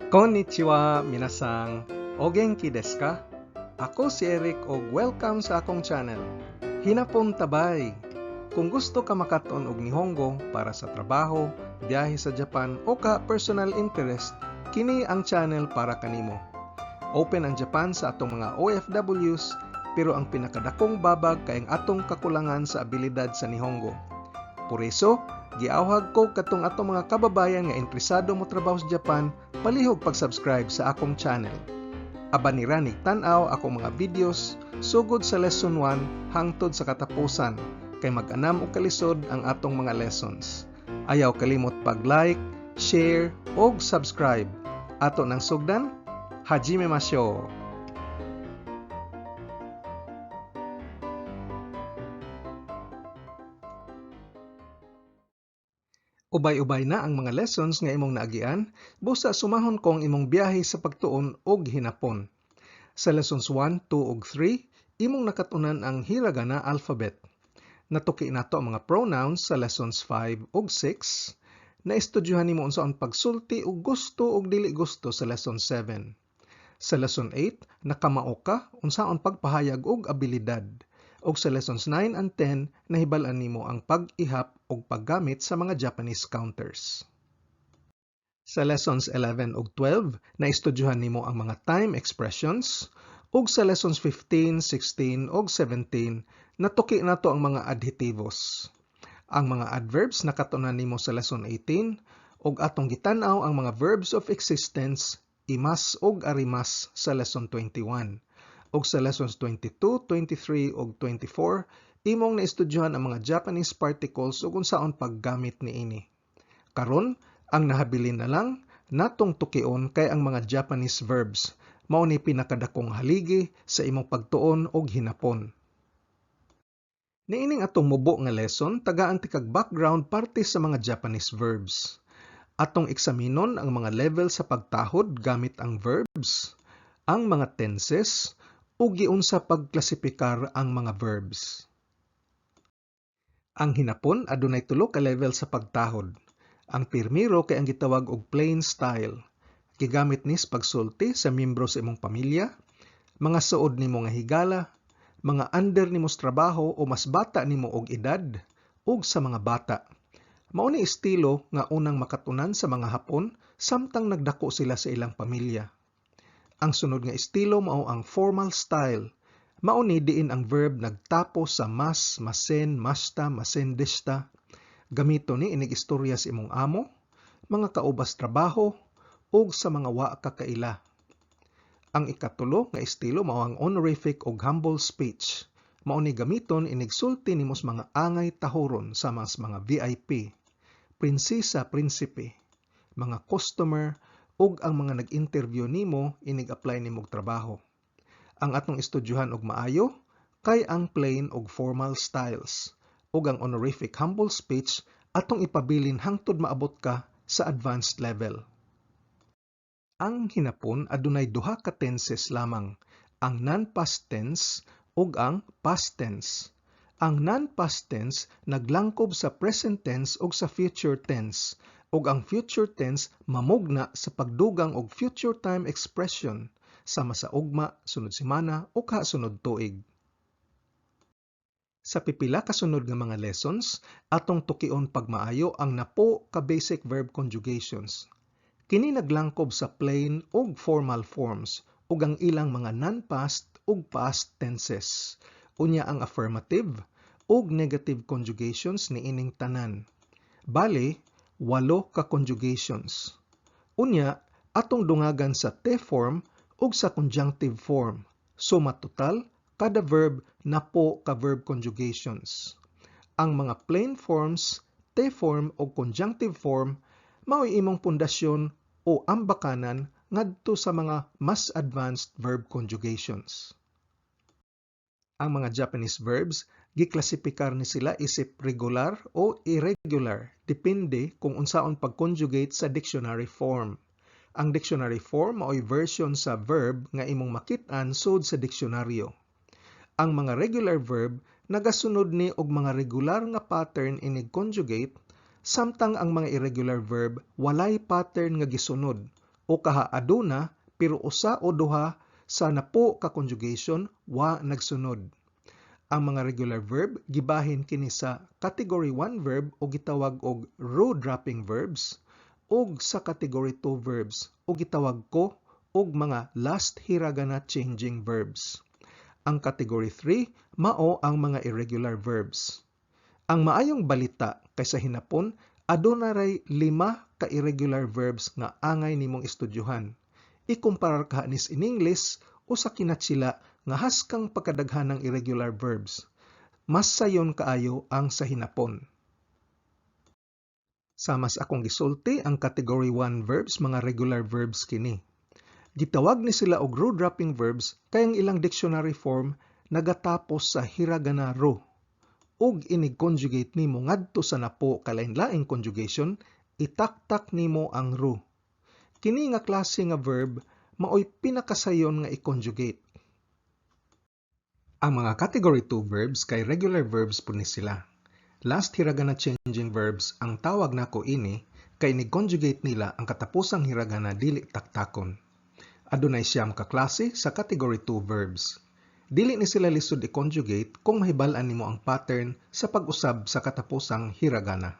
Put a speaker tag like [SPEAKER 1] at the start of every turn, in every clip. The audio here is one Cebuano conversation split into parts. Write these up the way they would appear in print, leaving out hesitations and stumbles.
[SPEAKER 1] Konnichiwa, minasan. O genki desu ka? Ako si Eric og welcome sa akong channel. Hinapon tabay! Kung gusto ka makaton og Nihongo para sa trabaho, biyahe sa Japan o ka personal interest, kini ang channel para kanimo. Open ang Japan sa atong mga OFWs, pero ang pinakadakong babag kay ang atong kakulangan sa abilidad sa Nihongo. Por eso, giawhag ko katong atong mga kababayan nga interesado mo trabaho sa Japan, palihog pag-subscribe sa akong channel. Aban ni ranig tan-aw akong mga videos sugod sa lesson 1 hangtod sa katapusan kay mag-anam og kalisod ang atong mga lessons. Ayaw kalimot pag-like, share og subscribe. Ato nang sugdan, hajime masho. Ubay-ubay na ang mga lessons nga imong naagian, busa sumahon ko ang imong biyahe sa pagtuon og hinapon. Sa lessons 1, 2 ug 3, imong nakatunan ang hiragana alphabet. Natuki nato ang mga pronouns sa lessons 5 ug 6. Naestudyuhan nimo unsaon pagsulti og gusto ug dili gusto sa lesson 7. Sa lesson 8, nakamao ka unsaon pagpahayag og abilidad. Og sa lessons 9 and 10, nahibal-an nimo ang pag-ihap og paggamit sa mga Japanese counters. Sa lessons 11 ug 12, naestudyuhan nimo ang mga time expressions, ug sa lessons 15, 16 ug 17, natuki nato ang mga adhetivos. Ang mga adverbs nakatunan nimo sa lesson 18, ug atong gitan-aw ang mga verbs of existence, imas ug arimas sa lesson 21. Ug sa lessons 22, 23 ug 24, imong naestudyuhan ang mga Japanese particles ug unsaon paggamit niini. Karon, ang nahabilin na lang natong tukion kay ang mga Japanese verbs. Mao ni pinakadakong haligi sa imong pagtuon og hinapon. Niining atong mubo nga lesson, tagaan ti kag background parte sa mga Japanese verbs. Atong eksaminon ang mga level sa pagtahod gamit ang verbs, ang mga tenses, ug giunsa pagklasipikar ang mga verbs. Ang hinapon adunay tulo ka level sa pagtahod. Ang pirmiro kay ang gitawag og plain style. Gigamit nis pagsulti sa miyembro sa imong pamilya, mga suod nimo nga higala, mga under nimo sa trabaho o mas bata nimo og edad, ug sa mga bata. Mao ni estilo nga unang makatunan sa mga Hapon samtang nagdako sila sa ilang pamilya. Ang sunod nga estilo mao ang formal style. Mao ni diin ang verb nagtapos sa mas, masen, masta, masen deshita. Gamito ni inig istorya sa imong amo, mga kaubas trabaho, ug sa mga wa ka kaila. Ang ikatulo nga estilo mao ang honorific ug humble speech. Mao ni gamiton inig sulti nimo sa mga angay tahoron sama sa mga VIP, prinsesa, prinsipe, mga customer, ug ang mga nag-interview nimo inig-apply nimo og trabaho. Ang atong estudyuhan og maayo kay ang plain ug formal styles ug ang honorific humble speech atong ipabilin hangtod maabot ka sa advanced level. Ang hinapon adunay duha ka tenses lamang, ang non-past tense ug ang past tense. Ang non-past tense naglangkob sa present tense ug sa future tense, ug ang future tense mamugna sa pagdugang og future time expression sama sa ugma, sunod semana o kasunod tuig. Sa pipila ka sunod nga mga lessons, atong tukion pagmaayo ang napo ka basic verb conjugations. Kini naglangkob sa plain ug formal forms ug ang ilang mga non-past ug past tenses. Unya ang affirmative ug negative conjugations niining tanan. Bali, 8 ka conjugations. Unya, atong dungagan sa te form ug sa conjunctive form. Suma total, kada verb napo ka verb conjugations. Ang mga plain forms, te form o conjunctive form mao'y imong pundasyon o ambakanan ngadto sa mga mas advanced verb conjugations. Ang mga Japanese verbs giklasipikar ni sila isip regular o irregular, depende kung unsaon pag-conjugate sa dictionary form. Ang dictionary form mao'y version sa verb nga imong makit-an sud sa diksyonaryo. Ang mga regular verb nagasunod ni og mga regular nga pattern inig conjugate, samtang ang mga irregular verb walay pattern nga gisunod O kaha aduna pero usa o duha sa napo ka conjugation wa nagsunod. Ang mga regular verb gibahin kini sa category 1 verb o gitawag og ru dropping verbs ug sa category 2 verbs o gitawag ko og mga last hiragana changing verbs. Ang category 3 mao ang mga irregular verbs. Ang maayong balita kay sa hinapon aduna ray lima ka irregular verbs nga angay nimong estudyuhan. Ikumparar kaha nis in English o sa kinatsila nga haskang pagkadaghan ng irregular verbs. Mas sayon kaayo ang sa hinapon. Sama sa akong gisulti, ang category 1 verbs mga regular verbs kini. Gitawag ni sila og ru dropping verbs kay ang ilang dictionary form nagatapos sa hiragana ru. Ug inig-conjugate nimo ngadto sa napo ka lain-laing conjugation, itaktak nimo ang ru. Kini nga klase nga verb maoy pinakasayon nga i-conjugate. Ang mga category 2 verbs kay regular verbs pud ni sila. Last hiragana changing verbs ang tawag nako ini kay ni-conjugate nila ang katapusang hiragana dili taktakon. Adunay 9 ka klase sa category 2 verbs. Dili ni sila lisod i-conjugate kung mahibal-an nimo ang pattern sa pag-usab sa katapusang hiragana.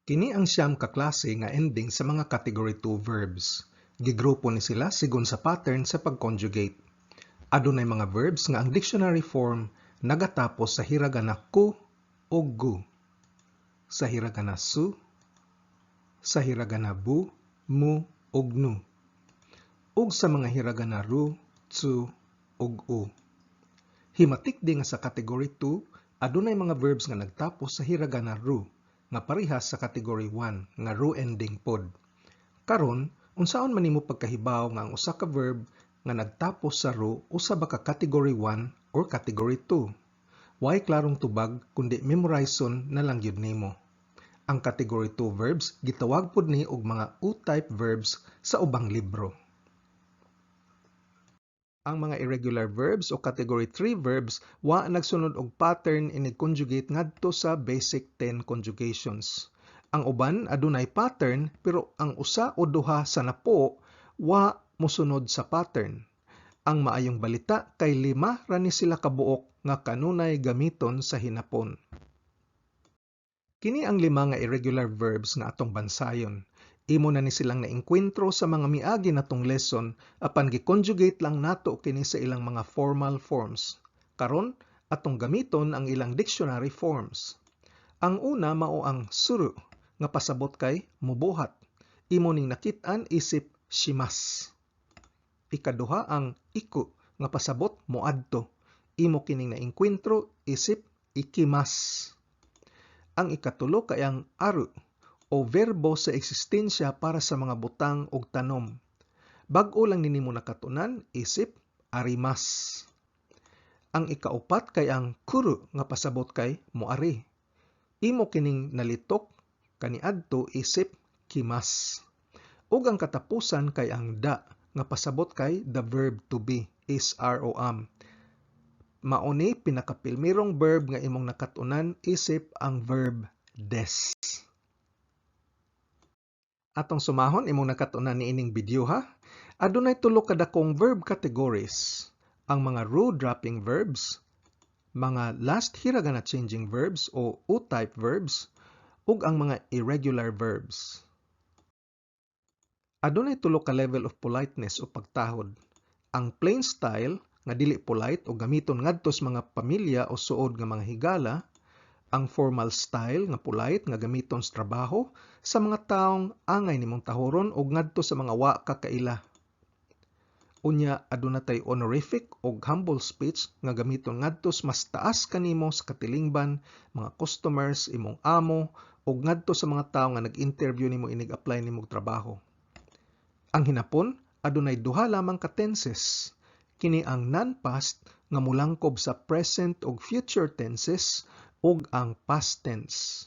[SPEAKER 1] Kini ang 9 ka klase nga ending sa mga category 2 verbs. Gigrupo ni sila sigon sa pattern sa pag-conjugate. Adunay mga verbs nga ang dictionary form nagatapos sa hiragana ku o gu, sa hiragana su, sa hiragana bu, mu ug nu, ug sa mga hiragana ru, tsu ug u. Himatik di nga sa category 2 adunay mga verbs nga nagtapos sa hiragana ru nga parehas sa category 1 nga ru ending pod. Karon, unsaon man nimo pagkahibaw nga ang usa ka verb nga nagtapos sa ru usa ba ka category 1 or category 2? Way klarong tubag kundi memorizon na lang gyud nimo. Ang category 2 verbs gitawag pod ni og mga U-type verbs sa ubang libro. Ang mga irregular verbs o category 3 verbs wa nagsunod og pattern inig-conjugate ngadto sa basic 10 conjugations. Ang uban adunay pattern pero ang usa o duha sa napo wa mosunod sa pattern. Ang maayong balita kay lima ra ni sila kabuok nga kanunay gamiton sa hinapon. Kini ang lima nga irregular verbs nga atong bansayon. Imo na ni silang naengkwentro sa mga miagi natong lesson apan gi-conjugate lang nato kini sa ilang mga formal forms. Karon, atong gamiton ang ilang dictionary forms. Ang una mao ang suru nga pasabot kay mubuhat. Imo ning nakit-an isip shimasu. Ikaduha ang iku nga pasabot moadto. Imo kining naengkwentro isip ikimasu. Ang ikatulo kay ang aru o verbo sa eksistensya para sa mga butang ug tanom. Bag-o lang ni nimo nakat-unan isip arimasu. Ang ikaupat kay ang kuru nga pasabot kay moari. Imo kining nalitok kaniadto isip kimasu. Ug ang katapusan kay ang da nga pasabot kay the verb to be, is, are o am. Mao ni pinakapilmirong verb nga imong nakat-unan isip ang verb desu. Atong sumahon imong nakat-unan niining video ha. Adunay tulo ka dakong verb categories. Ang mga ru dropping verbs, mga last hiragana changing verbs o U-type verbs, ug ang mga irregular verbs. Adunay tulo ka level of politeness o pagtahod. Ang plain style nga dili polite o gamiton ngadto sa mga pamilya o suod nga mga higala, ang formal style nga polite nga gamiton sa trabaho, sa mga taong angay nimong tahoron ug ngadto sa mga wa ka kaila. Unya aduna tay honorific ug humble speech nga gamiton ngadto sa mas taas kanimo sa katilingban, mga customers, imong amo ug ngadto sa mga tawo nga nag-interview nimo inig-apply nimog trabaho. Ang hinapon adunay duha lamang ka tenses. Kini ang non-past nga molangkob sa present ug future tenses ug ang past tense.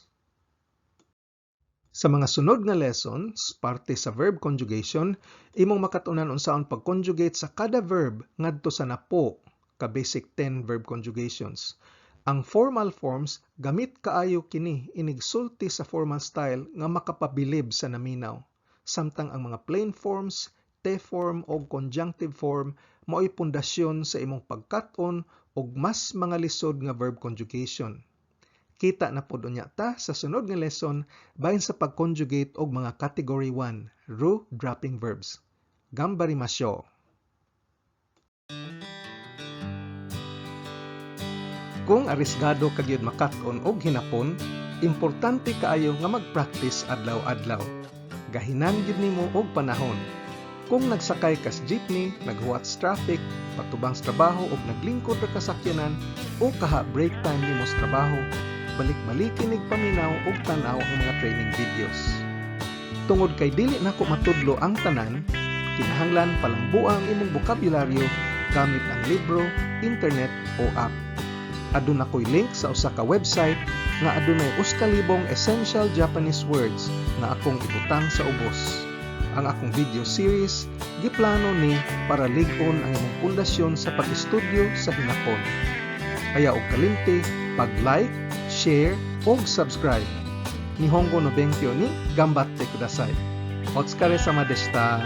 [SPEAKER 1] Sa mga sunod nga lessons, parte sa verb conjugation, imong makat-unan unsaon pag-conjugate sa kada verb ngadto sa napo ka basic 10 verb conjugations. Ang formal forms gamit kaayo kini inigsulti sa formal style nga makapabilib sa naminaw. Samtang ang mga plain forms, te form o conjunctive form mao'y pundasyon sa imong pagkat-on og mas mga lisod nga verb conjugation. Kita na pod unya ta sa sunod nga lesson bahin sa pag-conjugate og mga category 1, ru dropping verbs. Ganbarimashou! Kung arisgado ka gyud makat-on og Hinapon, importante kaayo nga mag-practice adlaw-adlaw. Gahinan gyud nimo og panahon. Kung nagsakay kas jeepney, naghuwat sa traffic, patubang sa trabaho og naglingkod ra ka sakyanan o kaha break time nimo sa trabaho, balik-baliki nig paminaw og tan-aw ang mga training videos. Tungod kay dili nako matudlo ang tanan, kinahanglan palambua ang imong bokabularyo gamit ang libro, internet o app. Aduna ko'y link sa usa ka website nga adunay 1,000 essential Japanese words nga akong ibutang sa ubos. Ang akong video series giplano ni para lig-on ang imong pundasyon sa pag-estudyo sa Hinapon. Ayaw og kalimti pag-like, share ug subscribe. Nihongo no benkyo ni ganbatte kudasai. Otsukaresama deshita.